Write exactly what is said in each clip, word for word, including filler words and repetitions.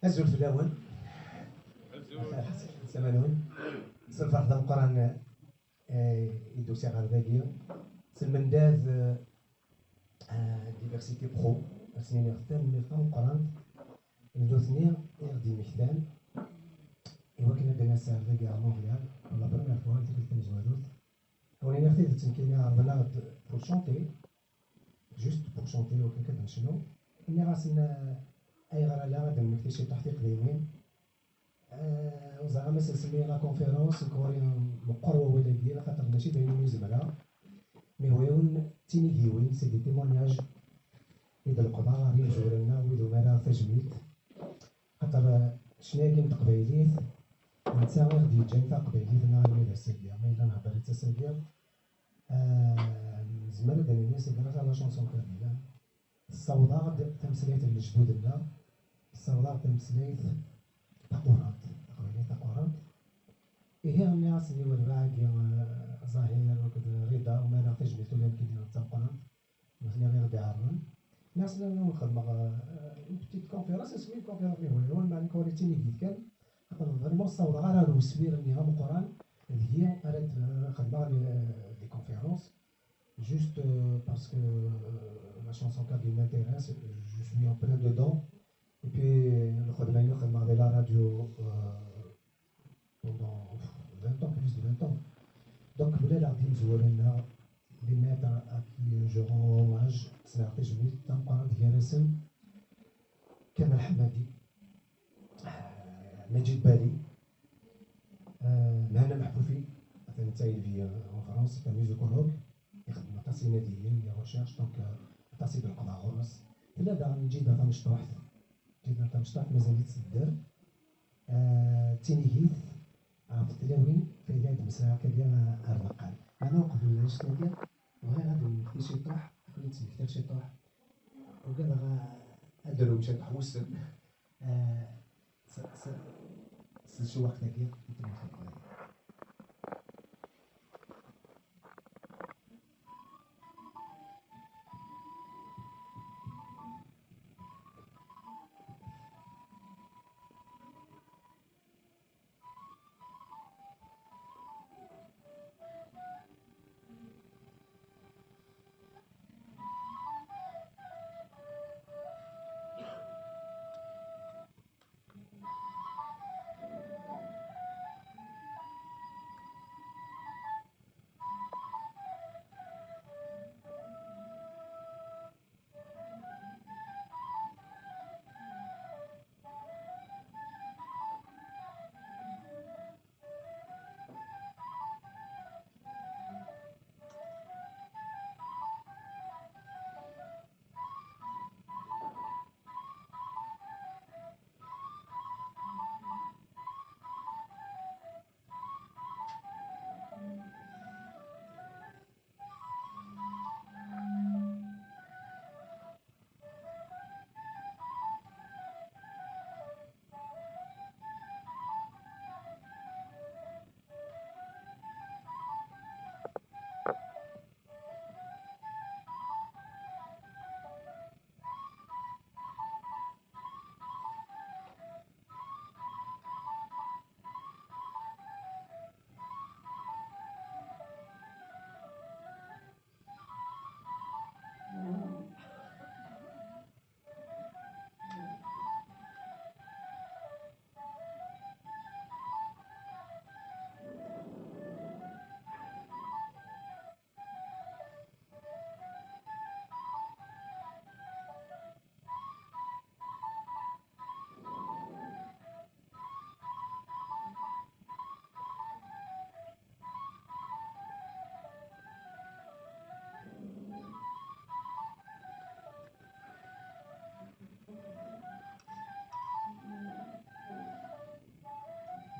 Azul fell-awen. Azul. Samanun. S lferḥ d ameqqran, eh, i d-usiɣ ɣer dagi. S lmendad, eh, Diversité Pro, ad sen-iniɣ tanemmirt tameqqrant i nutni i ɣ-d-yemmektan i wakken ad d-nas ar dagi ɣer Montréal pour la première fois i tikkelt tamezwarut. Ad wen-iniɣ tidet, nekkini ɛerḍen-aɣ-d pour chanter, juste pour chanter, wakken kan ad necnu. Nniɣ-asen, eh, ayɣer ala ad d-nemmekti ciṭuḥ tiqdimin. Eh, ur ẓriɣ ma s-nsemmi la conférence, nekk ɣur-i meqqer wawal-agi, axaṭer mačči d ayen umi zemreɣ. Mi hwa-yawen d tinigiwin, c'est des témoignages i d-leqḍeɣ ɣer yimezwura-nneɣ, wid umi ara tajmilt. Axaṭer, eh, ccna-agi n teqbaylit, netta i ɣ-d-yeǧǧan taqbaylit-nneɣ armi d ass-agi, ma yella nhedder-itt ass-agi, eh, nezmer ad d-nini c'est grâce à la chanson kabyle. Tessaweḍ-aɣ-d tameslayt n lejdud-nneɣ, tessaweḍ-aɣ-d tameslayt taqurant, taqbaylit taqurant. Ihi, nniɣ-asen i werbaɛ-agi, eh, Zahir akked Rida, umi ara tajmilt ula nekkini d taqurant, nutni i ɣ-d-iɛerḍen. Nniɣ-asen, ad wen-xedmeɣ, eh, une petite conférence, nsemmi une conférence, mi hwa-yawen, meɛna nekk ɣur-i d tinigit kan, xaṭer vraiment ur ssawḍeɣ ara ar weswir-nni ameqqran, deg-i ara d-, ara xedmeɣ les, les conférences. Juste, euh, parce que, euh, la chanson kabyle m'intéresse, je suis en plein dedans. Et puis, lxedma-inu xedmeɣ di la radio, euh, pendant vingt ans, plus de vingt ans. Donc, mlaleɣ-d imezwura-nneɣ, les maîtres à qui je rends hommage, sɛiɣ tajmilt tameqqrant gar-asen, Kamal Ḥemmadi, Majid Bali, eh, Mhenna Meḥbufi, atan netta yelbi, eh, en France, c'est un musicologue, ixeddem aṭas inadiyen, les recherches, donc, eh, aṭas i d-leqḍeɣ ɣur-s. Tella daɣen Ǧida Tamecṭuḥt, Ǧida Tamecṭuḥt mazal-itt tedder, eh, d tinigit ɣef tlawin, fayda d-msraɣ akka, eh, ar deqqal. Meɛna uqbel annect-agi, bɣiɣ ad d-nemmekti ciṭuḥ, ad ken-id-smektiɣ ciṭuḥ. Ugadeɣ, eh, ad d-aruɣ ciṭuḥ wussen. Eh, s, s, s ccwaq-agi i temmut Leqbayel.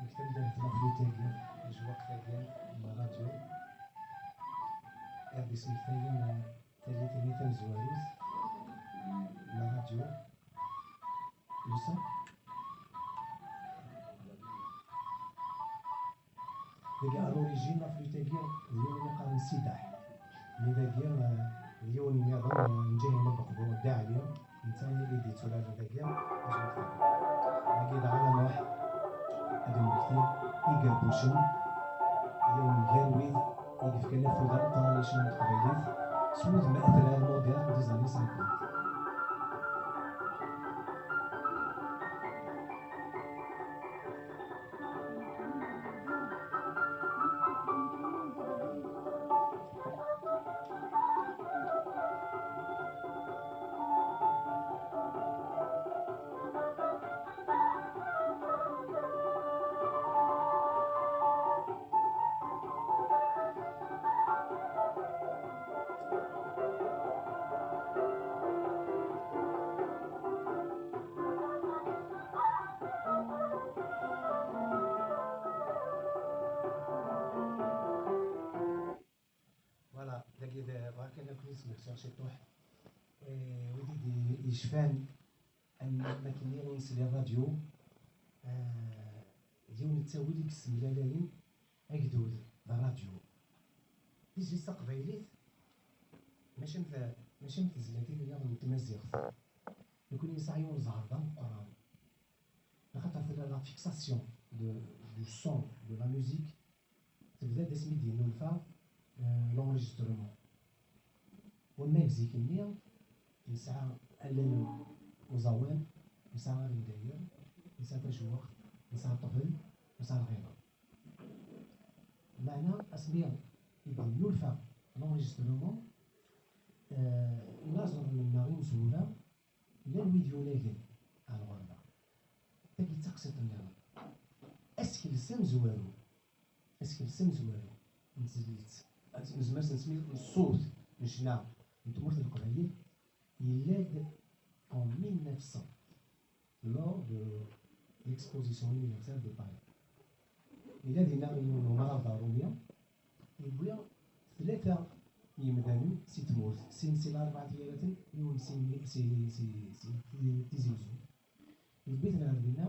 Nekk taddart n uflutagi, lejwaqt-agi n la radio, ad d-ismektayen tallit-nni tamezwarut n la radio. Le son. Dagi, à l'origine, la flûte-agi d yiwen i qqaren Sidaḥ. Mais dagi, euh, D yiwen nniḍen, eh, n Ǧahina Beqbur, Dda Ɛli, netta i d-yetturaren dagi, acu nexdem? Dagi daɣ ad nruḥ ad d-nmekti igerbucen, yiwen gar wid i yefkan afud ameqqran i ccna n teqbaylit, s wudem atrar moderne des années cinquante. Voilà, dagi d, bɣiɣ kan ad ken-id-smektiɣ ciṭuḥ. Eh, wid i d-yecfan am, am akken i nesli rradyu, eh, d yiwen n ttawil i yessemlalayen agdud d rradyu. Tizlit taqbaylit mačči am ta-, mačči am tezlatin nniḍen n tmaziɣt. Nekkni nesɛa yiwen zzher d ameqqran. Axaṭer tella la fixation de, du son, de la musique, tebda-d asmi d-yennulfa, euh, l'enregistrement. Wamma deg zik-nni, nesɛa allalen n uẓawan, nesɛa arengayer, nesɛa tajewwaqt, nesɛa ṭṭbel, nesɛa lɣiḍa. Meɛna asmi i d-yennulfa l'enregistrement, euh, inaẓuren-nneɣ imezwura, llan wid yunagen ɣer lɣerba. Tagi d taqsiṭ nniḍen. Asekles amezwaru, asekles amezwaru n tezlit, nezmer ad s-nesmi n ṣṣut n ccna n tmurt n Leqbayel, yella-d en mille neuf cents, lors de l'exposition universelle de Paris. Yella dinna yiwen n umrabeḍ aṛumi, yewwi tlata n yimdanen si tmurt, sin si Larebɛa n Yiraten, yiwen si, si, si, si Tizi Wezzu. Yewwi-ten ɣer dinna,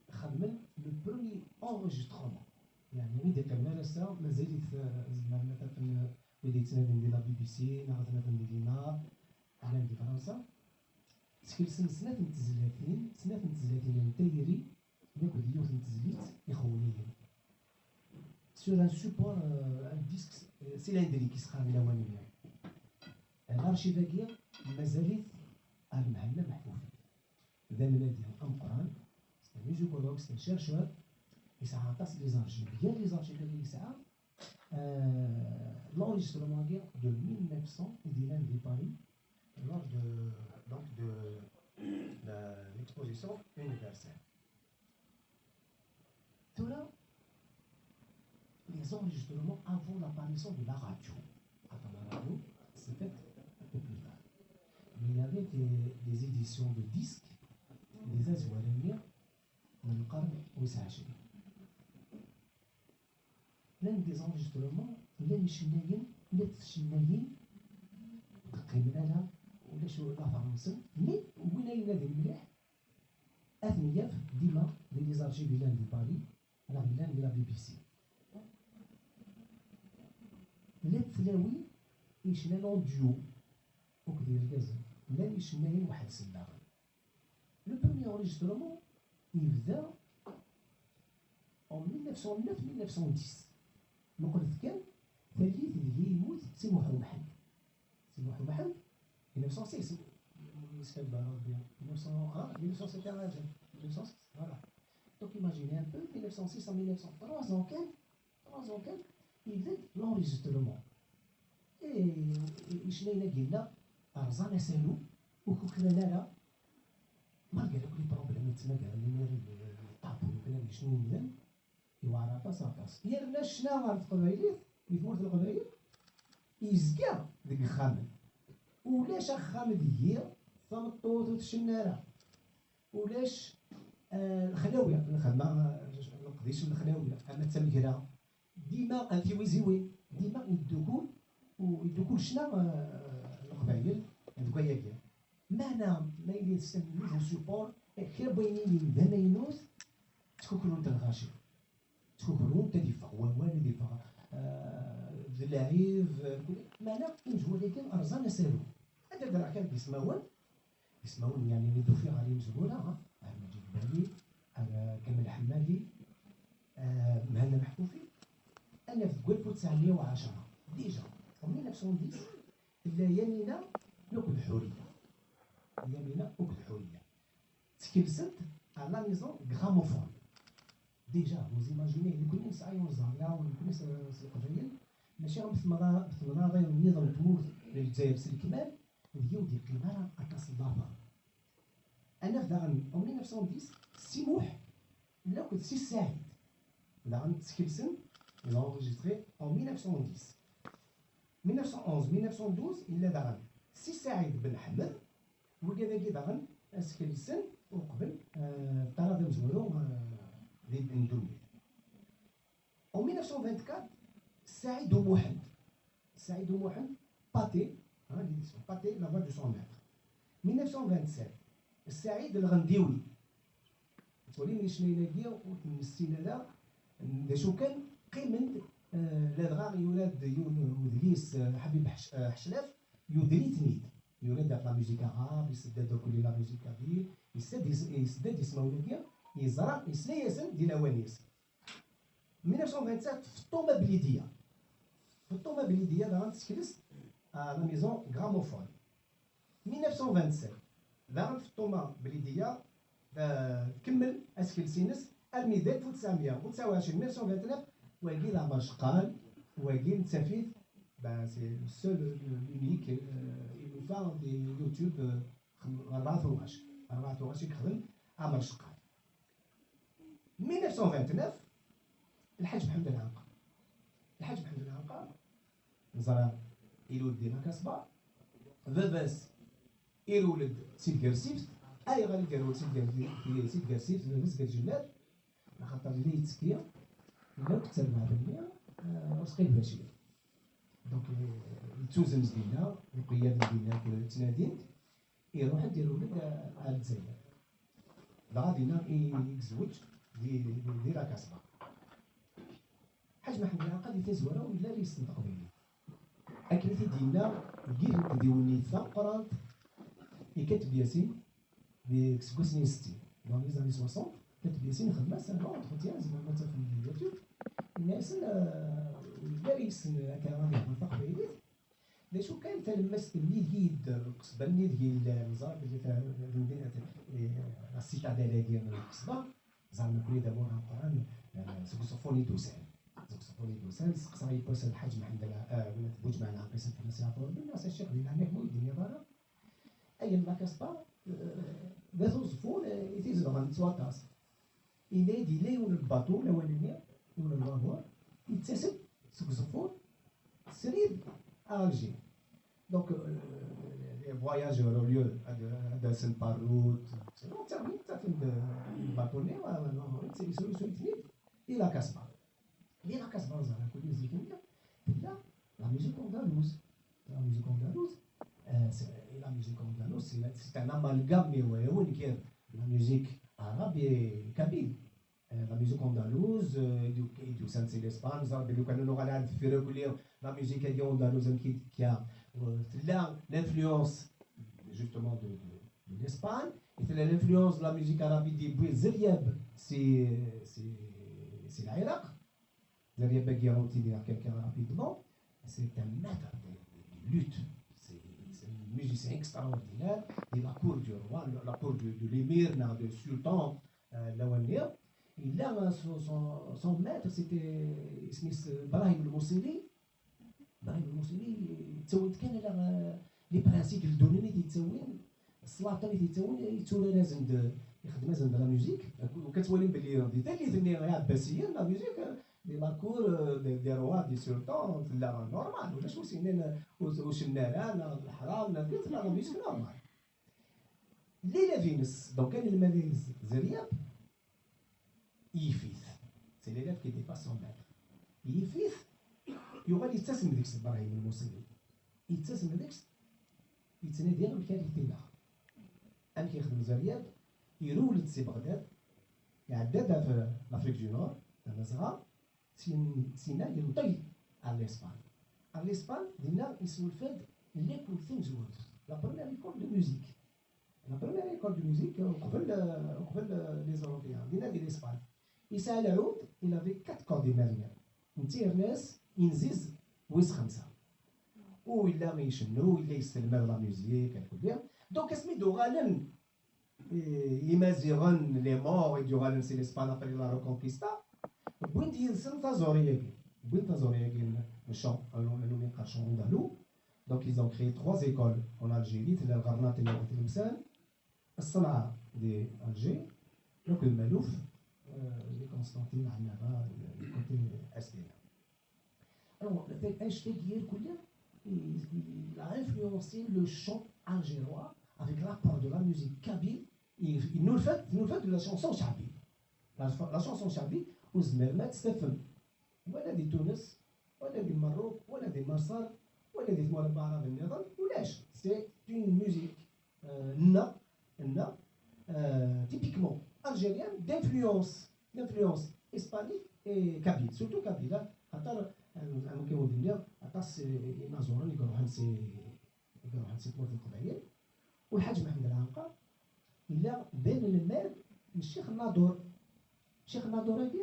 xedmen le premier enregistrement. Yeɛni, i d-iqqimen ar ass-a, mazal-it, eh, zemren ad t-afen, eh, wid yettnadin di la B B C, neɣ ad ten-afen di l'INA, llan di Fransa. Skelsen snat n tezlatin, snat n tezlatin n tayri, akked yiwet n tezlit ixewwel-iyi. Sur un support, euh, un disque, euh, cylindrique, i s-qqaren lawan-nni. L'archive-agi mazal-it ar Mhenna Meḥfufet. D amnadi ameqqran, c'est un musicologue, c'est un chercheur, yesɛa aṭas n les archives. Gar les archives-agi yesɛa, euh, l'enregistrement-agi de mille neuf cents i d-yellan di Paris, lors de, donc de la, l'exposition universelle. Tura, les enregistrements avant l'apparition de la radio. Avant la radio, c'est fait un peu plus tard. Mais il y avait des, des éditions de disques des azwar-nni n lqern wis ɛecrin. Llan des enregistrements, llan icennayen, llant tcennayin ur d-qqimen ara, ulac later-nsen, mais win ay yunadin mliḥ, ad ten-yaf dima di les archives yellan di Paris, neɣ yellan di la B B C. Llant tlawin i yecnan en duo akked yirgazen, llan icennayen weḥd-sen daɣen. Le premier enregistrement yebda en mille neuf cent neuf, mille neuf cent dix. Muqlet kan, tallit deg-i yemmut Si Muḥ Umḥend. Si Muḥ Umḥend, mille neuf cent six, yesfalba Rebbi, mille neuf cent un, mille neuf cent sept, mille neuf cent six, voilà. Donc imaginez un peu, mille neuf cent six à mille neuf cents, trois ans kan, trois ans kan, yebda-d l'enregistrement. Et icennayen-agi-nneɣ rẓan asalu, ur kukran ara, malgré akk les problèmes i ttmagaren imir, le tabou, akken ad yecnu umdan, yewɛer aṭas, aṭas. Yerna ccna ɣer teqbaylit, di tmurt n Leqbayel, yezga deg yexxamen. Ulac axxam deg-i tameṭṭut ur tcennu ara. Ulac, eh, lexlawi, lxedma, eh, leqdic n lexlawi, ama d tamegra, dima, eh, tiwiziwin, dima yeddukul, u yeddukul ccna, eh, n Leqbayel deg wayagi. Meɛna, ma yella yessen yiwet n support, eh, kra n wayen yilin d amaynut, ttkukrunt lɣaci. Ttkukrunt ad yeffeɣ wawal, ad yeffeɣ, eh, d lɛib, eh, kul-, meɛna imezwura-agi rẓan asaru. Ad d-rreɣ kan deg ismawen, ismawen, yeɛni, mi d-ufiɣ ar imezwura, ha, ar Maǧid Bali, ar, eh, Kamel Ḥemmadi, eh, Mhenna Meḥkufi, ad naf deg walef u tesɛemya u ɛecṛa, déjà, en mille neuf cent dix, tella Yamina akked Ḥuriya. Yamina akked Ḥuriya. Ttkelsent à la maison gramophone. Déjà, vous imaginez, nekkni nesɛa yiwen ẓẓher, nekkni s, s Leqbayel, mačči am temḍa-, temḍaḍin nniḍen n tmurt n Lezzayer s lekmal, deg-i ur d-yeqqim ara aṭas n later. Ad naf daɣen, en mille neuf cent dix, Si Muḥ, akked Si Saɛid. Daɣen ttkelsen, ils ont enregistré en mille neuf cent dix. Mille neuf cent onze, mille neuf cent douze, yella daɣen Si Saɛid Ben Ḥmed, wigad-agi daɣen ad skelsen uqbel, eh, ṭṭarad amezwaru, eh, di ddunit. En mille neuf cent vingt-quatre, Saɛid U Muḥend. Saɛid U Muḥend, Pathé, hein, di disco, Pathé, la voix de son maître. Mille neuf cent vingt-sept, Saɛid Lɣendiwi. Tettwalim icnayen-agi ur ten-nessin ara d acu kan, qqimen-d, eh, ladɣa yura-d yiwen n udlis, eh, Ḥabib Ḥec-, eh, Ḥeclaf, yuder-iten-id. Yura-d ɣef la musique arabe, yessedda-d akk la musique kabyle, yessedda-d is-, yessedda-d ismawen-agi, yeẓra, yesla-yasen di lawan-is. Mille neuf cent vingt-sept, Feṭṭuma Blidiya. Feṭṭuma Blidiya daɣen tessekles à la maison gramophone. Mille neuf cent vingt-sept, daɣen Feṭṭuma Blidiya, eh, tkemmel asekles-ines armi d alef u tesɛemya u tesɛa u ɛecrin, mille neuf cent vingt-neuf, wagi d amercqal, wagi nettaf-it, ben, c'est le seul, l'unique, euh, i nufa di YouTube, euh, xem-, rebɛa tuɣac, rebɛa tuɣac i yexdem amercqal. Mille neuf cent vingt-neuf, Lḥaǧ Mḥend Lɛanqa. Lḥaǧ Mḥend Lɛanqa, neẓra, ilul di Lakasba, baba-s irewled si Tgersift. Ayɣer i yerwel si Tger-, si Tgersift, baba-s deg Lǧellad? Axaṭer yella yettekki, yella akk d terbaɛt-nni, eh, Usqil Bacir. Donc, eh, yettuzenz dinna, lqiyad n dinna ttnadin-t, iruḥ-d, irewled, eh, ar Lezzayer. Dɣa dinna i, i yezweǧ di, di, di Lakasba. Ḥaǧ Maḥmed Lɛanqa di tazwara ur yelli ara yessen taqbaylit. Akken i t-id-yenna deg yiwet n tdiwennit tameqqrant, ikateb Yasin, deg iseggasen-nni settin, dans les années soixante, ikateb Yasin ixdem-as un entretien, zemren ad tafem di YouTube, yenna-yasen, eh, ur yelli ara yessen akka ad ihder taqbaylit, d acu kan, talemmast-nni deg i yedder, lqesba-nni deg i yella, neẓra belli ta-, eh, la citadelle-agi n lqesba, ẓer nekkni d amur ameqqran, eh, seg uṣeffun i d-usan. Seg uṣeffun i d-usan, seqsaɣ yiwwas Lḥaǧ Mḥend Lɛ-, eh, Buǧmaɛ Lɛanqa, Sidi Fennasi Ɛfuṛ, nniɣ-as a ccix, di leɛnaya-k ma ur yi-d-tenniḍ ara, ayen n Lakasba, eh, d at uẓeffun, eh, i t-izedɣen s waṭas. Yenna-yi-d yella yiwen n lbaṭu lawan-nni, yiwen n lbabur, yettas-d seg uẓeffun srid à Alger. Donc, euh, les voyages auront lieu ad, ad asen par route. Sinon, ttafin-d lbaṭu-nni, lbabur-nni, yesru-, yesru-ten-id di Lakasba. Di Lakasba, neẓra akk zik-nni tella la musique andalouse. La musique andalouse, euh, c'est, la musique andalouse, c'est, c'est un amalgame, mais ouais, ouais, qui est la musique arabe et kabyle. Euh, la musique andalouse, euh, i d-, i d-yusan si l'Espagne, neẓra belli kan nuɣal ar deffir akk, la musique-agi andalouse, amek i d-tekka, euh, tella l'influence, justement, de, de, de l'Espagne, et tella l'influence de la musique arabe i d-yewwi Zeryab si, si, si Lɛiraq. Zeryab-agi, on dit quelqu'un rapidement, c'est un maître de, de, de luth. C'est, c'est un musicien extraordinaire. Il a cour du roi, la cour du, de l'émir, neɣ du sultan, euh, lawan-nni. Yella, euh, son, son, son maître, c'était, isem-is, euh, Brahim Lmusili. Brahim Lmusili, yettawi-d kan ala, euh, les principes n ddunit i d-yettawin, ṣṣlaṭen i t-yettawin, yetturar-asen-d, ixdem-asen-d la musique. Ur ka ttwalim belli di tallit-nni iɛebbasiyen, la musique, euh, di la cour, euh, des, des rois, des sultans, tella normal, ulac ur s-yennan, ur, ur cenna ara, neɣ d leḥram, neɣ d, tella la musique normal. Lila Venus, donc, anelmad-ines Zeryab, yif-it. C'est l'élève qui dépasse son maître. Yif-it, yuɣal yettasem deg-s Ibrahim Lmusili. Yettasem deg-s, yettnadi amek ara t-ineɣ. Amek yexdem Zeryab? Irewel-d si Beɣdad, iɛedda-d ɣef l'Afrique du Nord, Tamazɣa, syin, syin-a yenṭeg ar l'Espagne. Ar Lispan, dinna yesnulfa-d l'école tamezwarut, la première école de musique. La première école de musique, euh, uqbel, euh, uqbel, euh, les Européens, dinna di Lispan. Yesɛa lɛud, il avait quatre cordes, imir-nni. Netta yerna-as inziz wis xemsa. U yella icennu, yella yesselmad la musique, alkulli. Donc, asmi d-uɣalen, eh, Imaziɣen, les Maures, i d-yuɣalen si Lispan après la Reconquista, wwin-d yid-sen taẓuri-agi. Wwin taẓuri-agi n, n chant, anu, anu mi qqar chant andalou. Donc, ils ont créé trois écoles en Algérie, tella Lɣernaṭ, tella di Tlemsan, Ṣenɛa di Alger, akked Maluf, euh, di Constantine, Ɛennaba, euh, côté Asdina. Alors, anect-agi irkelli, il, il a influencé le chant algérois avec l'apport de la musique kabyle. Il, il nous fait, il nous fait de la chanson chabie. La, la chanson chabie, ur tezmirem ad tt-tafem wala di Tunes, wala di Merruk, wala di Maṣer, wala di tmura n Waɛrab nniḍen, ulac. C'est une musique, euh, nna, nna, euh, typiquement algérienne, d'influence, d'influence hispanique et kabyle, surtout kabyle, hein. Xaṭer, euh, am akken i wen-d-nniɣ, aṭas, euh, inaẓuren i iruḥen si, i iruḥen si tmurt n Leqbayel. U Lḥaǧ Mḥend Lɛanqa yella d anelmad n Ccix Nadur. Ccix Nadur-agi,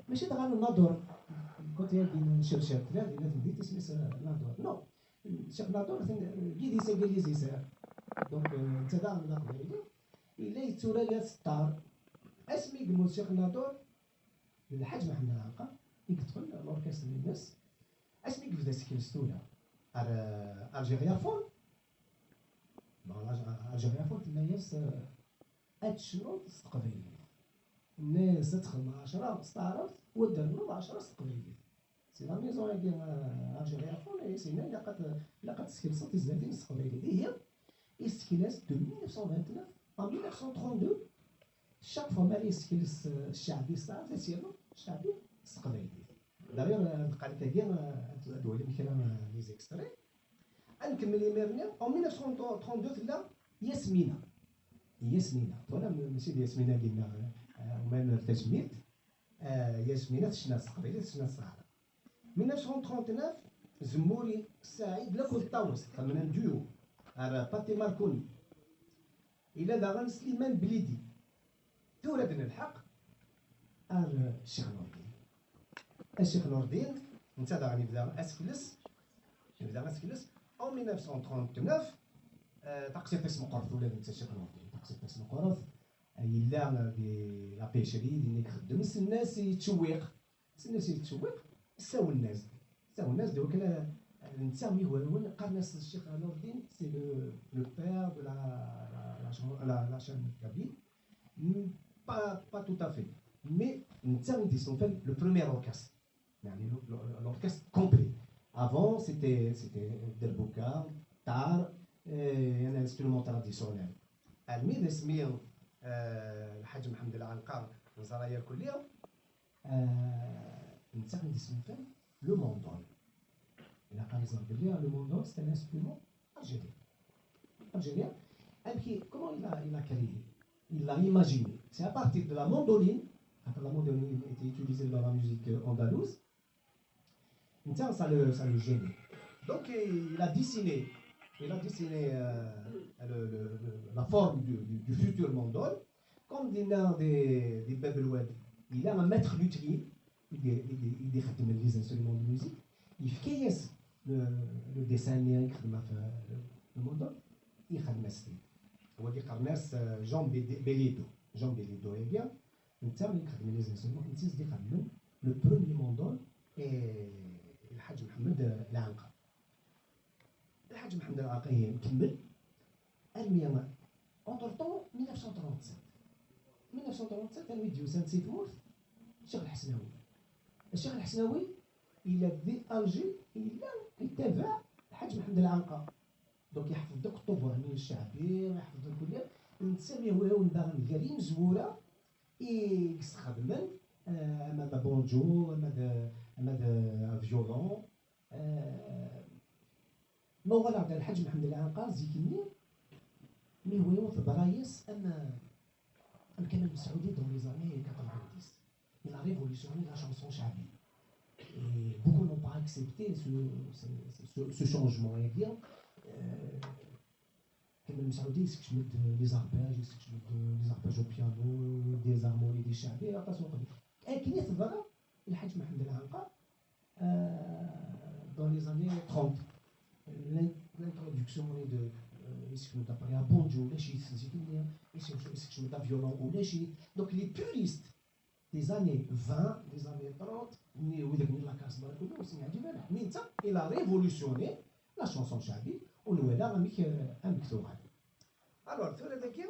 mačči d ɣer Nadur, côté-agi n Cercert, tella dinna temdint isem-is, euh, Nadur. Non, Ccix Nadur, atan, euh, yid-is agi Lizizer. Donc, euh, netta daɣen d aqbayli. Yella yetturar yat Star. Asmi yemmut Ccix Nadur, d Lḥaǧ Mḥend Lɛanqa i yeṭṭfen l'orchestre-ines. Asmi yebda asekles tura ar, euh, Algérie Phone. Bon, Algérie Phone tenna-yas, euh, ad tecnuḍ s teqbaylit. Tenna-yas ad txedmeḍ ɛecra s taɛrabt, u ad d-ternuḍ ɛecra s teqbaylit. C'est la maison-agi, euh, Algérie Phone, i s-yenna ilaq ad, ilaq ad teskelseḍ tizlatin s teqbaylit. Ihi, yessekles de mille neuf cent vingt-neuf à mille neuf cent trente-deux, chaque fois mi ara yessekles, euh, ccaɛbi s taɛrabt, ad s-yernu ccaɛbi s teqbaylit. D'ailleurs, euh, ad qqaren-agi, euh, ad, ad twalim kra, euh, les extraits. Ad nkemmel imir-nni, en mille neuf cent trente-deux tella Yasmina. Yasmina. Twalam, mačči d Yasmina-agi-nneɣ, euh, uman tajmilt. Euh, Yasmina tecna s teqbaylit, tecna s taɛrabt. Mille neuf cent trente-neuf, Zemmuri Saɛid, la kull Ṭawes, xedmen un duo. Ar Pati Marconi. Ila daɣen Sliman Blidi. Tura ad nelḥeq ar Ccix Nurdin. A Ccix Nurdin, netta daɣen yebda asekles, yebda asekles en mille neuf cent trente-neuf, euh, taqsiṭ-is meqqret ula d netta Ccix Nurdin, taqsiṭ-is meqqret, euh, yella di la pêcherie, din i ixeddem, s nnas yettcewwiq. Sens-is yettcewwiq, sawlen-as-d. Sawlen-as-d iwakken, euh, netta mi hwa-, qqaren-as Ccix Nurdin, c'est le, le père de la, la, la chan-, la, la chaîne kabyle. Hmm, pas, pas tout à fait. Mais netta i d-yesnulfan le premier orchestre. يعني le, le, l'orchestre complet. Avant, c'était, c'était derbuka, tar, et un instrument traditionnel. Almi d asmi, euh, Lḥaǧ Mḥend Lɛanqa neẓra irkelli, euh, netta i d-yesnulfan le mandol. Ilaq ad nẓer belli le mandol, c'est un instrument algérien. Algérien. Amek i, comment il a, il a créé, il l'a imaginé. C'est à partir de la mandoline, quand la mandoline était utilisée dans la musique, euh, andalouse, netta, ça le, ça le gênait. Donc, il a dessiné, il a dessiné, euh, le, le, le, la forme du, du, du futur mandol. Comme dinna di, di Bab Lwad, il a un maître luthien, i d-, i d-, i d-ixeddmen les instruments de musique, yefka-yas le, le dessin-nni i ixeddem ɣef le, le mandol, ixeddem-as-t-id. Wagi qqaren-as, euh, Jean Be-, Bellido. Jean Bellido-agi, netta i ixeddmen les instruments, netta i s-d-ixeddmen le premier mandol, et Lḥaǧ Mḥemmed, euh, Lɛanqa. Lḥaǧ Mḥemmed Lɛanqa, ihi, nkemmel. Armi entre-temps, mille neuf cent trente-sept. Mille neuf cent trente-sept, anwa i d-yusan si tmurt? Ccix Lḥesnawi. Ccix Lḥesnawi, yella di Alger, yella yettabaɛ Lḥaǧ Mḥemmed Lɛanqa. Donc, yeḥfeḍ akk ṭṭubur-nni n cceɛbi, yeḥfeḍ akk kulli. Netta mi hwa-, hwa daɣen gar yimezwura i yesxedmen, euh, ama d abanǧu, ama d, ama d, euh, violon. Euh, ma uɣaleɣ-d ar Lḥaǧ Mḥemmed Lɛanqa, zik-nni, mi hwa-, hwa teḍra-yas am, am Kamal Mesɛudi dans les années quatre-vingt-dix. La révolution de la chanson chabie. Et beaucoup n'ont pas accepté ce, ce, ce, ce changement. Eh bien, euh, كمال مسعودي يسكتمد les arpèges, يسكتمد les arpèges au piano, des harmonies, des شعبي, aṭas وقت. Akken i teḍra الحاج محمد العنقر, euh, dans les années trente. L'in- L'introduction de, euh, يسكتمد après à banjo, ulac-it, zik-nni, يسكتمد à violon, ulac-it. Donc les puristes des années vingt, des années trente, ni wid-ak n la classe, برك ولا وسمي عجيب, mais نتا, il a révolutionné la chanson شعبي, ونوالى amek, euh, amek tuɣal. Alors, tura dagi,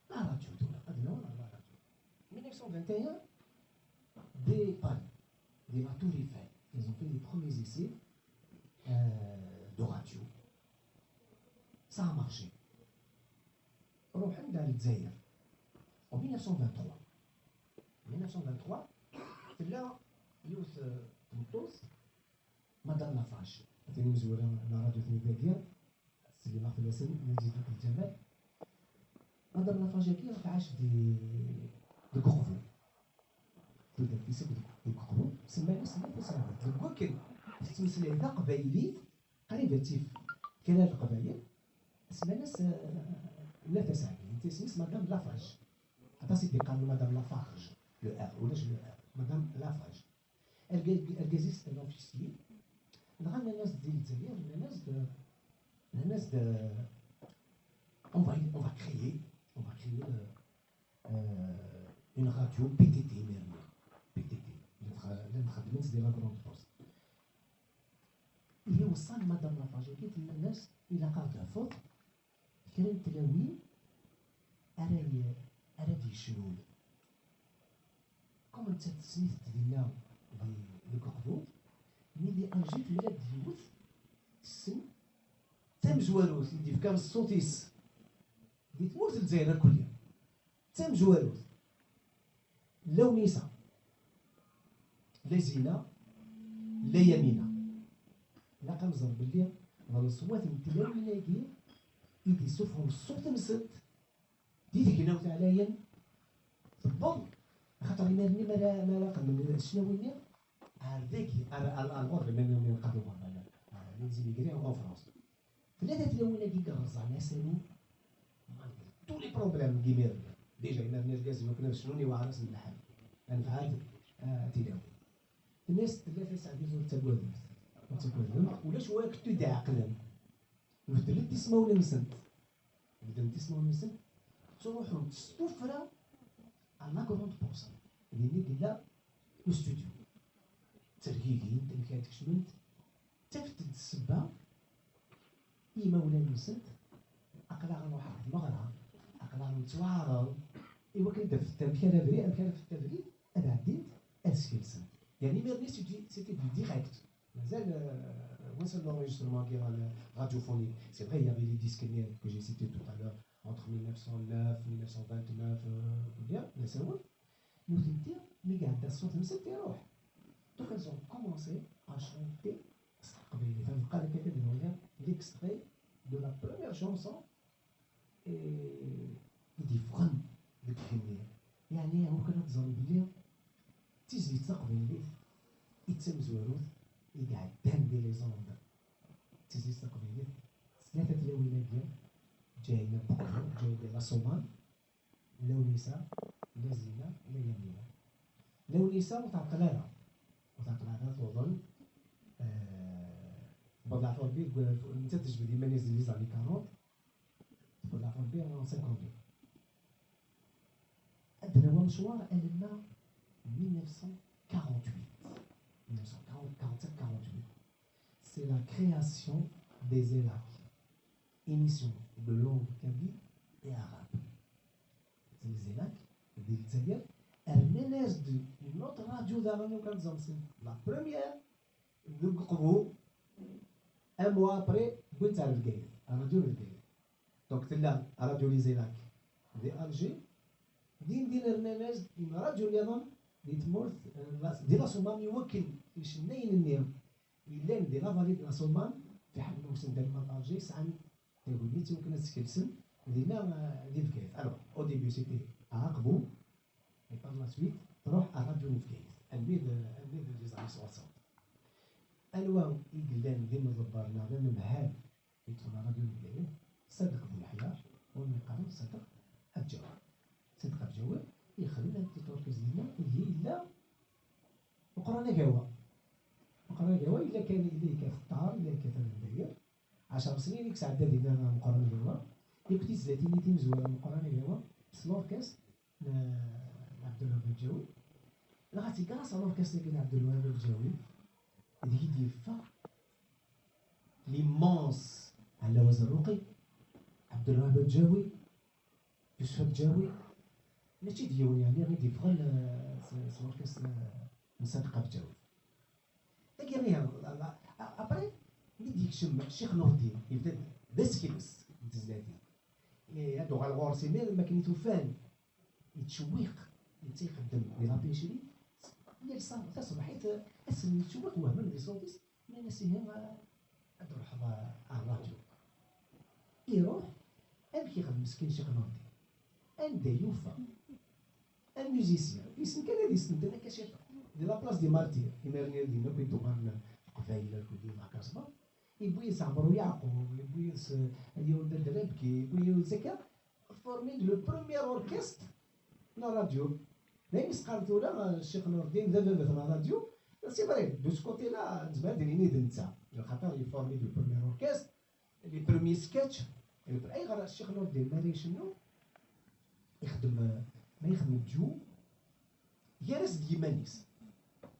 la radio, tura, ad نهضر على la radio. Mille neuf cent vingt et un, dès Paris, dès la Tour Eiffel, ils ont fait les premiers essais, euh, de radio. Ça a marché. روحن دار الجزائر. En mille neuf cent vingt-trois. Mille neuf cent vingt-trois, تلا يوث تمطوس, Madame Lafarge. هذه مزورة على راديو ثمانية دقيقة. سلينا في الاسم من جديد الجمال. Madame Lafarge كي راح عاش دي دي كوخفو. تبدا تيسب دي كوخفو. سمى لي سمى تسعة. لو كان تتمسلي تقبايلي قريبة تيف كلا القبايل. سمى ناس لا تسعة. انت اسمي Madame Lafarge. هذا سيدي قالوا Madame Lafarge. لو ار ولا جو لو ار. Madame Lafarge. الجازيس ان اوفيسيي. دغا الناس ديال الجزائر الناس د الناس د on va on va créer on va créer une radio بي تي تي ميرني. بي تي تي اللي خدمت ديال la grande poste. اللي وصل Madame Lafarge كي تما الناس الى قاعده فوت كرا تلاوين ارا ارا ديشنول. كوم انت تسميت دينا لكوكبوت مي دي الجي تملا ديوت السن تمزواروت اللي فكان الصوتيس دي تمورت الجزائر كلها. تمزواروت لا ونيسة لا زينة لا يمينة. لا كنزر باللي من الصوات نتلاويناكي يدي سفهم الصوت نسد دي تكناو تعلاين تبض خاطر يمرني ما لا ما لا قبل الشناويني. هذاك الغور بما انهم ينقذوا برا لا لازم يقري اون فرونس. ثلاثة تلاويناكي كنرزع ناساني tous les problèmes كيمير. ديجا إلا بنات كازي وكنا شنوني وعرس من الحال. أنا فعاد تيلاو الناس ثلاثة ساعات يزور تقوى تقوى ولاش واك تدعقلن. مثل تسمعوا نسنت مثل تسمعوا نسنت تروحوا تستفرى على كروند بورسون. اللي قال لا الاستوديو تركيكي انت اللي كانت كشمنت تفت السبه. إيماولان-nsent aql-aɣ nruḥ ɣer tmeɣra, aql-aɣ nettwaɛreḍ i wakken ad d-afent amek ara bri amek ara fent abrid ad ɛeddint ad skelsen. Yeɛni imir-nni c'était du direct. Mazal وصل l'enregistrement-agi ɣer radiophonique. C'est vrai, il y avait les disques-nni que j'ai cités tout à l'heure, entre mille neuf cent neuf, mille neuf cent vingt-neuf, bien, d asawen. Nutenti mi iɛedda ṣṣut-nsent iruḥ. Donc elles ont commencé à chanter s teqbaylit. Ad nqal akka ad nuli l'extrait de la première chanson i d-yeffɣen deg igenni. Yeɛni amek ara teẓrem belli d tizlit taqbaylit i d tamezwarut i iɛeddan di les ondes. D tizlit taqbaylit s tlata tlawin-agi, Ǧahina Bukru, Ǧahina Laṣuman, Lawlisa, Lazina, Layamina. Lawlisa ur tɛeṭṭel ara, ur tɛeṭṭel ara tuḍen. Tbeḍleɛ Rebbi, nettat tejbed iman-is di les années quarante, tbeḍleɛ Rebbi en cinquante-deux. Ad d-nawi amecwar alamma mille neuf cent quarante-huit. Mille neuf cent quarante, quarante-sept, quarante-huit. C'est la création des ELAC, émissions de langue kabyle et arabe. Les ELAC, di Lezzayer, rnan-as-d une autre radio daɣen, ur kan ẓemsen. La première, deg Uqbu, un mois après, wwin-tt ar Bgayet, radio n Bgayet. Donc tella radio Les ELAC di Alger, din din rnan-as-d une radio nniḍen di tmurt, di Laṣuman, i wakken icennayen-nni yellan di la vallée de Laṣuman, fiḥel ma usen-d ar Alger, sɛan tagnit i wakken ad skelsen dinna, di Bgayet. Alors, au début, c'était à Aqbu, et par la suite, Tṛuḥ ar ṛadyu n Bgayet, almi d, almi d les années soixante. Anwa i yellan d imḍebber neɣ d anemhal i yeṭṭfen ar ṛadyu n Bgayet? Sadeq Buleḥyar, win yeqqaren Sadeq Abǧawi. Sadeq Abǧawi yexdem ad t-turkiz dinna, ihi yella Meqqran Agawa. Meqqran Agawa yella kan, yella yekkat ṭṭar, yella yekkat abendayer. Ɛecṛ snin i yesɛedda dinna Meqqran Agawa. Yakk tizlatin-nni timezwura n Meqqran Agawa s l'orchestre n, n Ɛebdelwahab Abǧawi. Dɣa c'est grâce à l'orchestre-agi n Ɛebdelwahab Abǧawi deg i d-yeffeɣ l'immense Ɛella Wazerruqi, Ɛebdelwahab Abǧawi, Yusef Abǧawi, mačči d yiwen, yeɛni, i d-yeffɣen, eh, s, s l'orchestre, eh, n Sadeq Abǧawi. Tagi, ihi, la, la, a-, après, mi d-yekcem Ccix Nurdin, yebda-d d asekles n tezlatin. Eh, ad d-uɣal ɣur-s imir, mi akken i t-ufan yettcewwiq, netta ixeddem di la boucherie, yal ṣa-, taṣebḥit, eh, ass-nni yettcewwiq, wehmen di ṣṣut-is, nnan-as: "Ihi, eh, ad d-truḥeḍ, eh, ar ṛṛadyu." Iruḥ, amek ixdem meskin Ccix Nurdin? Anda yufa un musicien, yessen kan ad yessentel akka ciṭuḥ, di la place des martyrs, imir-nni din akk i d-uɣalen Leqbayel akked Imakaṣba, yewwi yid-s Ɛmer Uyeɛqub, yewwi yid-s, eh, yiwen d Adrebki, yewwi yiwen d Zaka, former le premier orchestre n ṛṛadyu. D ayen i s-qqaren tura, eh, Ccix Nurdin d ababat n ṛṛadyu. C'est vrai, de ce côté-là, nezmer ad d-nini d netta, lxaṭer yefformi le premier orchestre, les premiers sketchs. Ayɣer Ccix Nurdin mi ara icennu, ixdem, eh, ma ixdem dju, gar-as d yiman-is.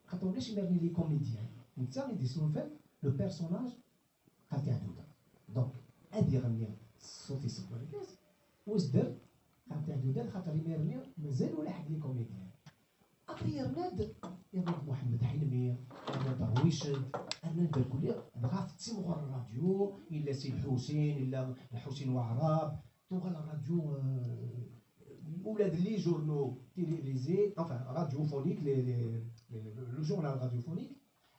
Xaṭer ulac imir-nni les comédiens. Netta i d-yesnulfan le personnage Xalti Ɛduda. Donc, ad iɣenni s ṣṣut-is n wergaz, u s-d-err Xalti Ɛduda, xaṭer imir-nni mazal ulaḥ deg les comédiens. Après, yerna-d, yerna-d Muḥemmed Ḥilmi, yerna-d Rwiced, rnan-d irkelli, dɣa tettimɣur ṛṛadyu, yella Si Lḥusin, yella Lḥusin Waɛrab, tuɣal ṛṛadyu, euh, ula d les journaux télévisés, enfin, radiophoniques, les, les, les, le, le journal radiophonique,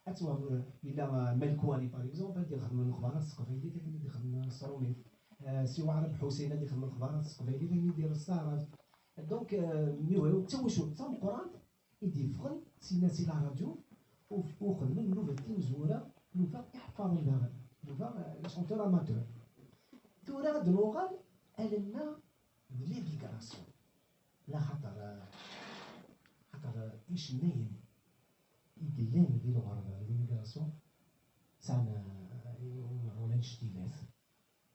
ad twehmeḍ, yella, euh, Malkwani, par exemple, ad d-ixdem lexbarat s teqbaylit akken i d-ixdem s tṛumit. Euh, Si Waɛrab Ḥusin ad d-ixdem lexbarat s teqbaylit akken i d-ixdem s taɛrabt. Donc, euh, nniwa-, d tawacult tameqqrant i d-yeffɣen si, si la radio, u, u xedmen nnuba d timezwura, nnuba iḥeffaren daɣen, nnuba, euh, les chanteurs amateurs. Tura ad d-nuɣal alamma d l'immigration. La xaṭer, euh, xaṭer, euh, icennayen i yellan di lɣerba, di l'immigration, sɛan, euh, rôle anect-ilat.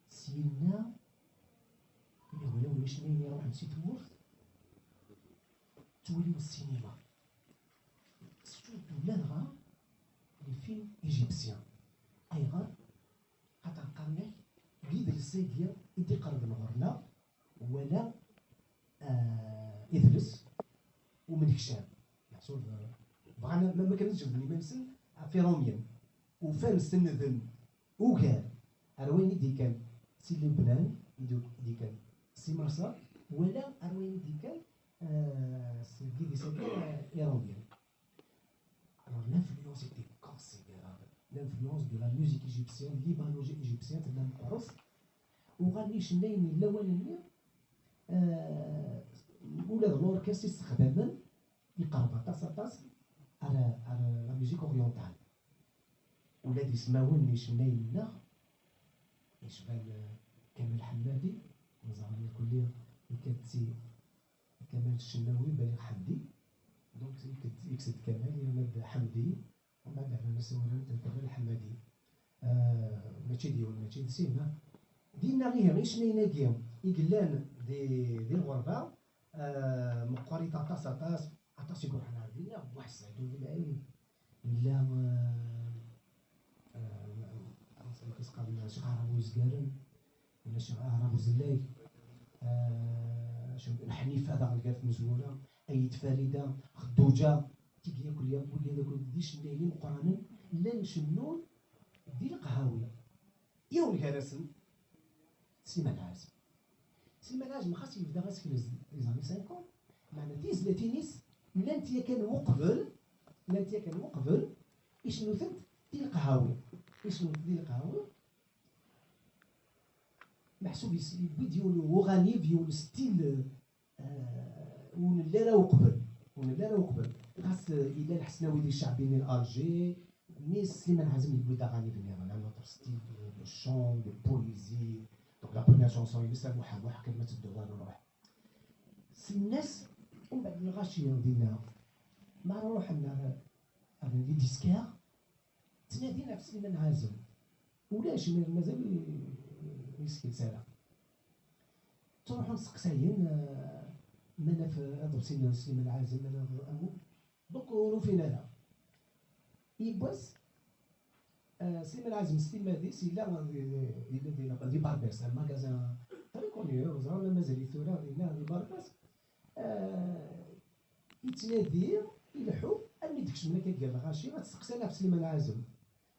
Syenna, imi ulawen icennayen iruḥen si tmurt, ttwalin ssinima. Surtout ladɣa les films égyptiens. Ayɣer? Xaṭer qqaren-ak, d idles-agi i d-iqerben ɣur-neɣ, wala, ah, idles umenekcam. Meḥsub, ah, bɣan ma, ma kan ad jebden iman-nsen ɣef Irumyen. Ufan senneden ugar ar wayen i d-ikkan si Lubnan, i d-, i d-ikkan si Maṣer, wala ar wayen i d-ikkan, ah, seg yidis-agi, ah, Irumyen. Alors, l'influence était considérable. L'influence de la musique égyptienne, l'hymnologie égyptienne, tella meqqret. Uɣalen icennayen n lawan-nni, euh, ula d l'orchestre i ssexdamen, iqerreb aṭas, aṭas ar, ar la musique orientale. Ula d ismawen n icennayen-nneɣ, yecban, euh, Kamel Ḥemmadi, neẓra irkelli yekkat si Kamal Cennawi, Baliɣ Ḥemdi. Donc, yekk-, yekkes-d Kamal, yerna-d Ḥemdi, umbeɛd rran-as awal n Kamal Ḥemmadi. Euh, mačči d yiwen, mačči d sin, ha? Dinna ihi, icennayen-agi i yellan di, di lɣerba, euh, meqqrit aṭas, aṭas, aṭas i iruḥen ar dinna, Buḥ Saɛid Udelɛi, yella, euh, euh, amek i s-qqaren, Ccix Aɛrab Uzgaren, yella Ccix Aɛrab Uzellay, euh, Ḥnifa daɣen gar tmezwura, Ayt Farida, Xedduǧa, tigi yakk, yakk, yakk d icennayen imeqqranen, llan cennun di leqhawi. Yiwen gar-asen, Sliman Ɛazem. Sliman Ɛazem xas yebda asekles les années cinquante, meɛna tizlatin-is llant yakan uqbel, llant yakan uqbel, icennu-tent di leqhawi. Icennu-tent di leqhawi. Meḥsub yes-, yewwi-d yiwen uɣanib, yiwen stil, euh, ur nelli ara uqbel. ur nelli ara uqbel. Ɣas, eh, yella Lḥesnawi di Ccɛbi-nni n Alger, mais Sliman Ɛazem yewwi-d aɣanib nniḍen, un autre style de, de chant, de poésie. Donc la première chanson-ines, a Muḥ a Muḥ, kker ma tedduḍ ad nruḥ. Sliman-as, umbeɛd lɣaci dinna, mi ara ruḥen ar, ar les disquaires, ttnadin ɣef Sliman Ɛazem. Ulac, mi mazal ur yeskels ara. Ttruḥun seqsayen, eh, ma naf aḍebsi n Sliman Ɛazem, ma naf amu. Donc ur ufin ara. Yiwwas, eh, Sliman Ɛazem s timmad-is yella di, yella di, di Barbès, un magasin très connu, ur ẓriɣ ma mazal-it tura dinna di Barbès. Eh, yettnadi, ileḥḥu, armi d-kecmen akka gar lɣaci, ad testeqsan ɣef Sliman Ɛazem.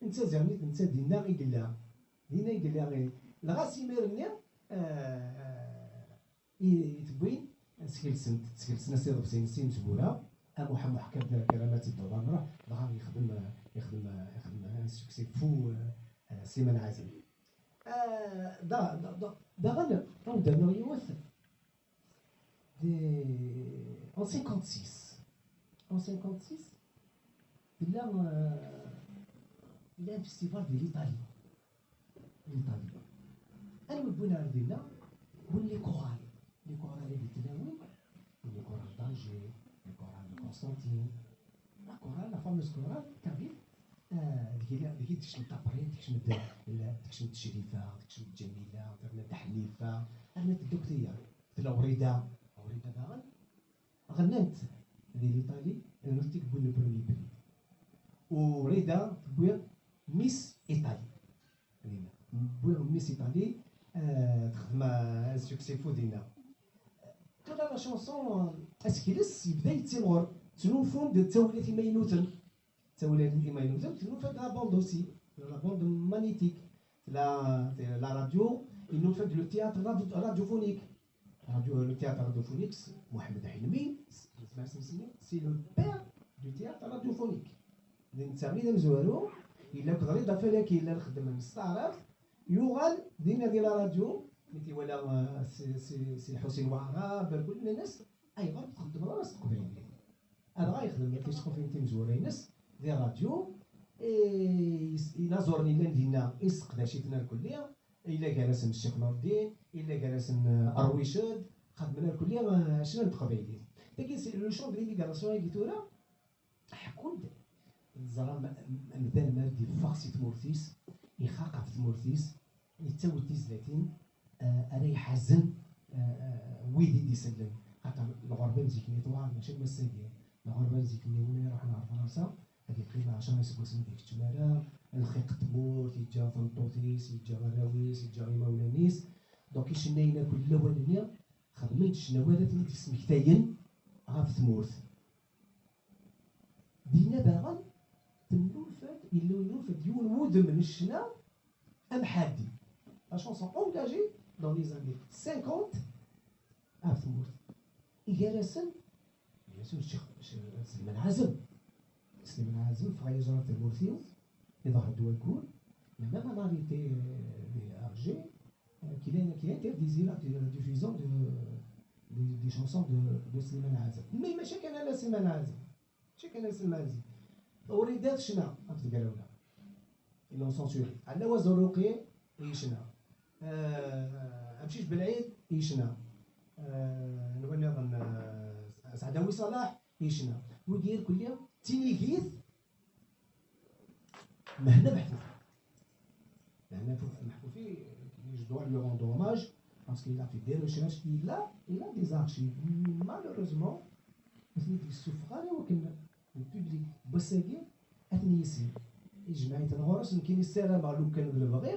Netta ziɣen netta dinna i yella. Dinna i yella. Lɣas imir-nni, eh, i, i tewwin, skelsen-t, skelsen-as iḍebsiyen s imezwura, a Muḥ a Muḥ, kker ma tedduḍ ad nruḥ, dɣa yexdem, yexdem, yexdem un succès fou, eh, Sliman Ɛazem. Eh, da, da, da, daɣen, ad d-rnuɣ yiwet, de, en cinquante-six. En cinquante-six, tella, eh, tella un festival de l'Italie. L'Italie. Anwa i wwin ar dinna? Wwin les chorales. Les chorales di tlawin, les chorales d'Alger, les chorales de Constantine. La chorale, la fameuse chorale kabyle, eh, deg-, deg-, tekcem Tabrit, tekcem-d, tekcem-d Crifa, tekcem-d Ǧamila, terna-d Ḥnifa, terna-d Duktiya. Tella Wrida, Wrida daɣen, ɣennant di l'Italie, d nutenti i yewwin le premier prix. U Wrida tewwi Miss Italie. Dinna. Wwiɣ Miss Italie, eh, texdem, eh, un succès fou dinna. Tura la chanson, eh, asekles yebda yettimɣur. Ttnulfun-d ttawilat imaynuten. Ttawilat imaynuten, tennulfa-d la bande aussi. La bande magnétique. La, la radio, yennulfa-d le théâtre radio-, radiophonique. Radio, le théâtre radiophonique, Mohamed Helmi, c'est le père du théâtre radiophonique. D netta i d amezwaru, yella akked Rida Falaki, llan xeddmen s taɛrabt, yuɣal dinna di la radio, mi t-iwala, euh, si, si, si Lḥusin Waɛrab, kul nnan-as, ayɣer ur txeddmeḍ ara s teqbaylit? Adɣa yexdem ticeqqufin timezwura-ines di radio, i, inaẓuren yellan dinna, yesseqdac-iten irkelli, yella gar-asen Ccix Nurdin, yella gar-asen, eh, Rwiced, xedmen irkelli, eh, ccna n teqbaylit. Tagi, c'est le chant de l'immigration-agi tura, ḥekkun-d, teẓram, amdan mi ara d-yeffeɣ si tmurt-is, ixaq ɣef tmurt-is, yettawi-d tizlatin, eh, ara iḥazen, eh, eh, wid i d-isellen. Xaṭer lɣerba n zik-nni tewɛer, mačči am ass-agi. Lɣerba n zik-nni, win ara iruḥen ɣer Fransa, ad yeqqim ɛecra iseggasen ur d-ikeččem ara, lxiq n tmurt, yeǧǧa tameṭṭut-is, yeǧǧa arraw-is, yeǧǧa imawlan-is. Donc icennayen akk n lawan-nni xedmen-d ccna ara ten-id-yesmektayen ɣef tmurt. Dinna daɣen, tennulfa-d, yella yennulfa-d yiwen wudem n ccna amḥaddi. La chanson engagée dans les années cinquante ɣef tmurt. Igar-asen, bien sûr, Ccix, Ccix Sliman Ɛazem. Sliman Ɛazem, ffeɣ ay aẓar tamurt-iw, iḍher-d wayyur, mais même en arrêté, euh, de Alger, euh, qu'il est, qu'il interdisait la, la diffusion de, de, des chansons de, de Sliman Ɛazem. Mais mačči kan ala Sliman Ɛazem. Mačči kan Sliman Ɛazem. Wrida tecna ɣef tegrawla. Ils l'ont censuré. Ɛellawa Zerruqi yecna. Euh, Amcic Belɛid yecna. Euh, anwa nniḍen? Euh, Saɛdawi Ṣalaḥ yecna. Wigi irkelli d tinigit Mehna Meḥfufi. Mehna Meḥfufi, je dois lui rendre hommage parce qu'il a fait des recherches, il a, il a des archives. Malheureusement, ur ten-id-yessufeɣ ara i wakken le public n wass-agi ad ten-yissin. Ijmeɛ-iten ɣur-s, nekkini ssarameɣ lukan d lebɣi,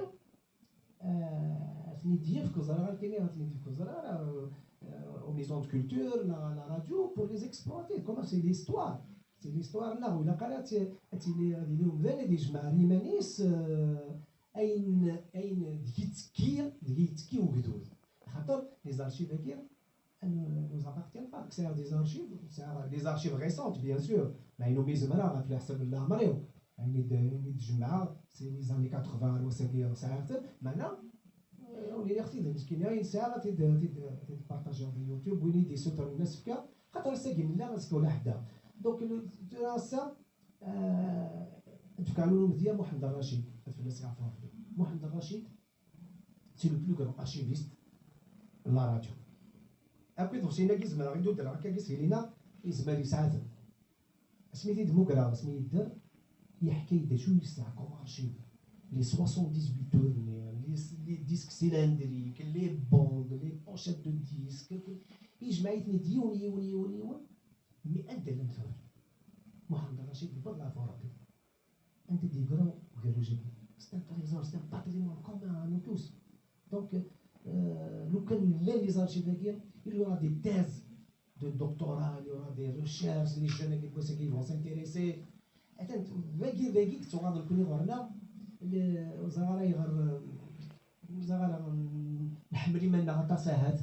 euh, ad ten-id-yefk, ur ẓriɣ ara nekkini ad ten-id-yefk, ur ẓriɣ ara, euh, aux maisons de culture, la, la radio, pour les exploiter. Comment c'est l'histoire. C'est l'histoire-nneɣ, ur ilaq ara ad t-, ad tili, ad yili umdan ad yejmeɛ ar yiman-is, euh, ayen, ayen deg yettekki, deg yettekki ugdud. Axaṭer les archives-agi, elles ne nous appartiennent pas. Sɛiɣ des archives, sɛiɣ des archives récentes, bien sûr, mais inu mi zemreɣ ɣef leḥsab n leɛmer-iw. Ayen i d-, ayen i d-jemɛeɣ, c'est les années quatre-vingts ar wass-agi sɛiɣ-ten, meɛna, euh, ur iliɣ tid, nekkini ayen sɛiɣ ad t-id, ad t-id, ad t-id partagiɣ di YouTube, win i d-yessutren ad s-fkeɣ, Xaṭer ass-agi nella, azekka ulaḥedd. Donc, le, tura ass-a, euh, ad d-fkeɣ yiwen umedya, Muḥend Racid, ad fell-as yeɛfu Ṛebbi. Muḥend Racid, c'est le plus grand archiviste de la radio. Akk iḍebsiyen-agi zemreɣ i d-udreɣ akka-agi s Hilina, yezmer yesɛa-ten. Asmi t-id-mmugreɣ, asmi yedder, yeḥka-yi-d acu yesɛa comme archive. Les soixante-dix-huit tours-nni, les, les disques cylindriques, les bandes, les pochettes de disques, yejmeɛ-iten-id yiwen, yiwen, yiwen, yiwen. Mais anda llan tura? Muḥend Racid, yewweḍ leɛfu Ṛebbi. Anda d-yeggra ugerruj-agi? C'est un trésor, c'est un patrimoine commun à nous tous. Donc, euh, lukan llan les archives-agi, il y aura des thèses de doctorat, il y aura des recherches, les jeunes-agi n wass-agi, ils vont s'intéresser. Atan, dagi, dagi, yettuɣaḍ nekni ɣur-neɣ, le-, ur ẓriɣ ara ayɣer, euh, ur ẓriɣ ara, euh, nḥemmel iman-nneɣ aṭas ahat,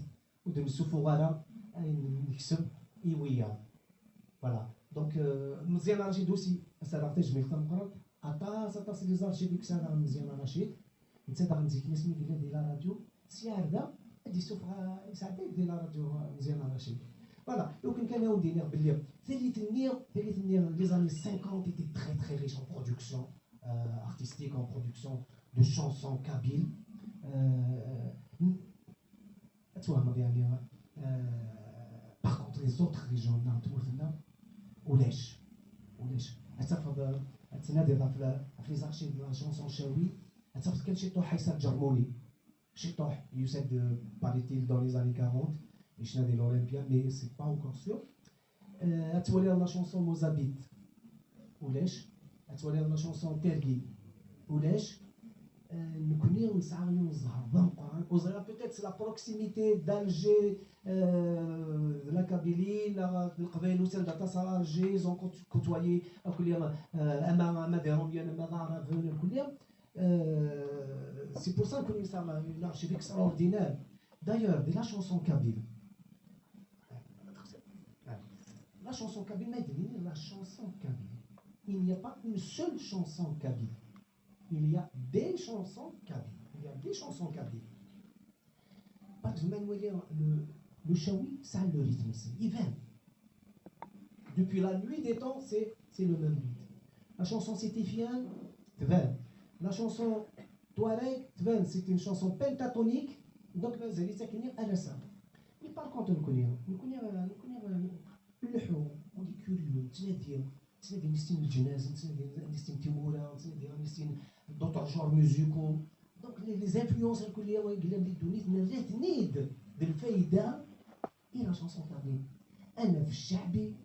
ur d-nessufuɣ ara ayen nekseb i wiyaḍ. Voilà. Donc, euh, Meẓyan Racid aussi, ad s-rreɣ tajmilt tameqqrant, aṭas, aṭas n les archives i yesɛa daɣen Meẓyan Racid. Netta daɣen zik-nni asmi yella di la radio, sya ar da, ad d-yessufeɣ, euh, yesɛedda-d di la radio, euh, Meẓyan Racid. Voilà. Donc, kan ad wen-d-iniɣ belli tallit-nni, tallit-nni, les années cinquante étaient très, très riches en production, euh, artistique, en production de chansons kabyles. Euh, Ad twehmeḍ, yeɛni, euh, par contre, les autres régions-nneɣ n tmurt-nneɣ, ulac. Ulac. Ad tafeḍ, euh, ad tnadiḍ ɣef la, ɣef les archives de la chanson Chawi, ad tafeḍ kan ciṭuḥ Aïssa Djermouni. Ciṭuḥ, yusa-d, euh, paraît-il, dans les années quarante, yecna di l'Olympia, mais c'est pas encore sûr. Euh, ad twaliḍ la chanson Mozabit, ulac. Ad twaliḍ la chanson Tergi, ulac. Euh, nekkni nesɛa yiwen zzher d ameqqran. Ur ẓriɣ, peut-être c'est la proximité d'Alger, euh, de la Kabylie, neɣ d Leqbayel usan-d aṭas ar Alger, ils ont côtoyé akk les, euh, ama, ama d Iṛumyen, ama d Aɛraben, akk les. Euh, c'est pour ça que nous avons une archive extraordinaire. D'ailleurs, de la chanson kabyle. La chanson kabyle, mais de la chanson kabyle. Il n'y a pas une seule chanson kabyle. Il y a des chansons kabyles. Il y a des chansons kabyles. Par exemple, le, le Chawi, ça a le rythme, c'est Ivan. Depuis la nuit des temps, c'est, c'est le même rythme. La chanson sétifienne, tban. La chanson Touareg, tban, c'est une chanson pentatonique. Donc, mazal-itt akken ar ass-a. Mais par contre, nekkni, nekkni, nekkni, nleḥḥu, on est curieux, nettnadi, nettnadi ad nissin leǧnaz, nettnadi ad nissin timura, nettnadi ad nissin d'autres genres musicaux. Donc, les, les influences lkulli i yellan di ddunit, nerra-ten-id d lfayda i la chanson kabyle. Ad naf cceɛbi,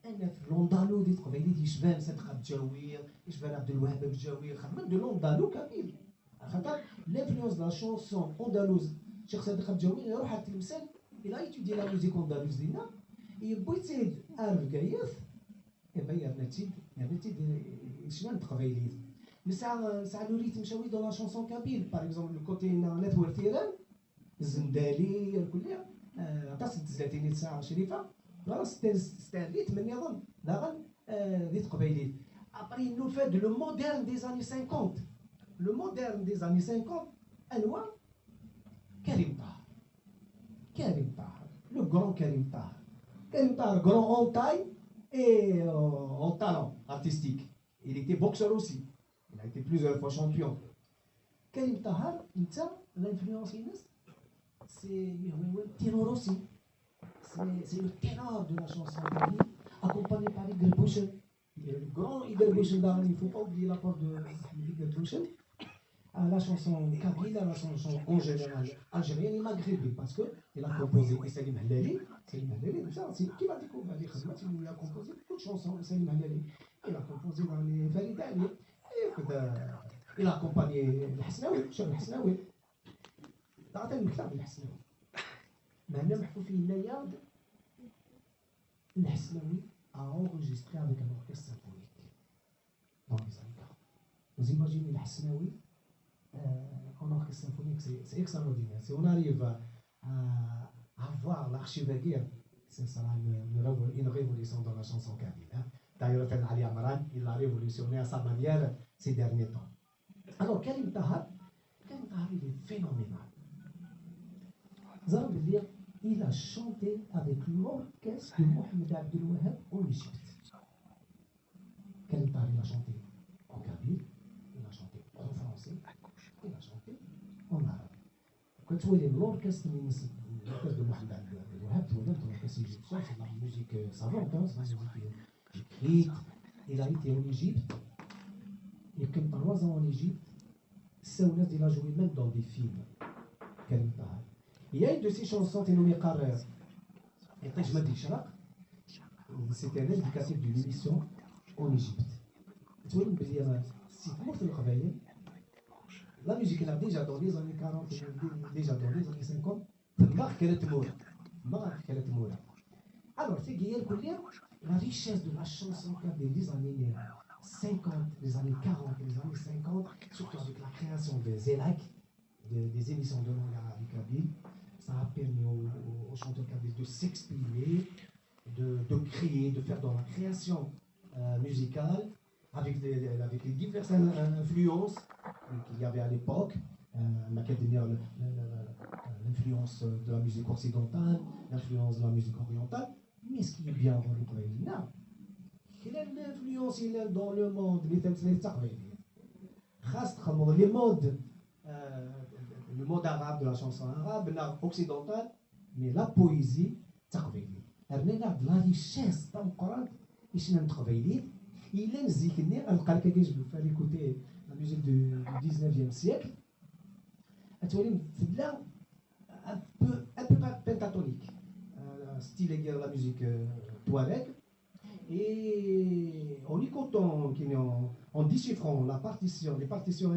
ad naf l'andalou di teqbaylit yecban Sadeq Abjawi, yecban Abdelwahab Abjawi, xedmen de l'andalou kabyle. Axaṭer l'influence de la chanson andalouse, Cheikh Sadeq Abjawi iruḥ ar Tlemsan, il a étudié la musique andalouse dinna, yewwi-tt-id ar Bgayet, eh ben, yerna-tt-id, yerna-tt-id, eh, ccna n teqbaylit. Nesɛa, nesɛa le rythme Chawi dans la chanson kabyle, par exemple, le côté-nni n At Wertiran, Zendali, irkelli, eh, aṭas n tezlatin i tesɛa Crifa, voilà, c'est un, c'est un rythme nniḍen, daɣen, eh, di teqbaylit. Après, il nous fait le moderne des années cinquante. Le moderne des années cinquante, anwa? Karim Tahar. Karim Tahar, le grand Karim Tahar. Karim Tahar, grand en taille et, euh, en talent artistique. Il était boxeur aussi. Il a été plusieurs fois champion. Karim Tahar, netta, l'influence-ines, c'est Mihwin Tino Rossi. C'est, c'est le ténor de la chanson kabyle, accompagné par Igor Bouchen. Et le grand Igor Bouchen, il ne faut pas oublier l'apport de Igor Bouchen à la chanson kabyle, à la chanson en général algérienne et maghrébine, parce que il a composé, et Salim Hellali, Salim Hellali, déjà, c'est qui m'a découvert les Khazouati, il lui a composé beaucoup de chansons, Salim Hellali. Il a composé dans les Farid Ali, et, euh, il a accompagné le Hasnaoui, Cheikh Hasnaoui. Dans le Hasnaoui. Maintenant, il faut finir Al-Hasnaoui a enregistré avec un orchestre symphonique dans les années quarante. Vous imaginez Al-Hasnaoui, euh, en orchestre symphonique, c'est, c'est extraordinaire. Si on arrive à, à avoir l'archive à dire, ce sera une, une révo-, une révolution dans la chanson kabyle, hein. D'ailleurs, Ali Amran, il a révolutionné à sa manière ces derniers temps. Alors, Karim Tahar, Karim Tahar, il est phénoménal. Vous allez me dire, Il a chanté avec l'orchestre de Mohamed Abdel Wahab en Égypte. Karim Tahar, il a chanté en kabyle, il a chanté en français, il a chanté en arabe. Quand tu vois l'orchestre, l'orchestre de Mohamed Abdel Wahab, tu vois l'orchestre égyptien, c'est de la musique euh, savante, hein, c'est de la musique euh, écrite. Il a été en Égypte, il a trois ans en Égypte, c'est un il a joué même dans des films. Karim Tahar. Il y a une de ses chansons, c'est nommé Qarar. Et quand je me dis Chirac, c'était un indicatif de l'émission en Égypte. Tu vois, il me dit, euh, si tu montes le Khabayel, la musique, elle a déjà dans les années quarante, déjà dans les années cinquante, تما كانت مورا. تما كانت مورا. Alors, c'est Guillaume Collier, la richesse de la chanson kabyle des années cinquante, les années quarante, les années cinquante, surtout avec la création des ELAC, des, des émissions de langue arabe kabyle, ça a permis aux, aux chanteurs kabyles de s'exprimer, de, de créer, de faire dans la création euh, musicale, avec les, avec les diverses influences qu'il y avait à l'époque, euh, l'influence de la musique occidentale, l'influence de la musique orientale, mais ce qui est bien dans le pays, non. Quelle est l'influence dans le monde, les modes, euh, le monde arabe, de la chanson arabe, occidentale, mais la poésie, تقبيلي. رنينا هاد la richesse تاع مقران يشنا تقبيلي. Il est musique, on a écouté la musique du, du dix-neuvième siècle. Tu vois, un peu, un peu pentatonique. Euh, style de la musique euh, touareg. Et en écoutant, en, en déchiffrant la partition, les partitions,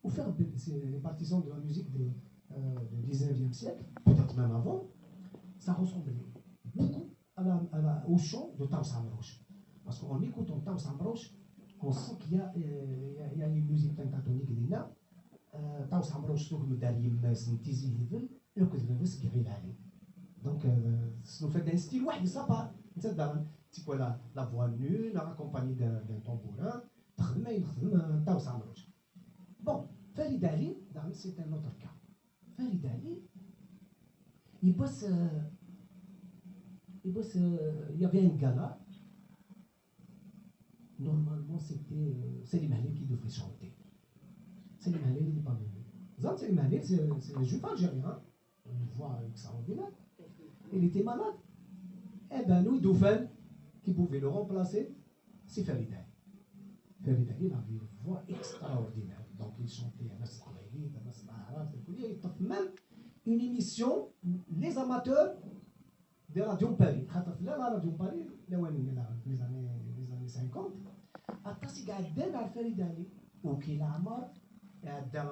on fait les partitions de la musique de, euh, du dix-neuvième siècle, peut-être même avant, ça ressemblait beaucoup à la, à la, au chant de Taous Amrouche. Parce qu'en écoutant Taous Amrouche, on sent qu'il y a, euh, il y a, il y a une musique pentatonique, il y a, euh, Taous Amrouche, donc, Medari, Mesn, Tizi Hivel, le coup de Mesn, Guérilali. Donc, euh, ça nous fait un style, ouais, ça part. C'est quoi la, la voix nulle, accompagnée d'un tambourin, تخدم تخدم Taous Amrouche. Bon, Farid Ali, c'est un autre cas. Farid Ali, il bosse, euh, il bosse, euh, il y avait un gala. Normalement, c'était euh, Salim Ali qui devrait chanter. Salim Ali, il n'est pas venu. Salim Ali, c'est un jeune algérien, hein. Une voix extraordinaire. Il était malade. Eh ben, nous, Doufel, qui pouvait le remplacer, c'est Farid Ali. Farid Ali, il avait une voix extraordinaire. Donc, il chantait à Nasr Kouaï, à Nasr Arab, il y a même une émission, les amateurs de Radio Paris. Là, la Radio Paris, les années, les années cinquante, atas i iɛeddan ar Farid Ali. Ukil Amar, iɛedda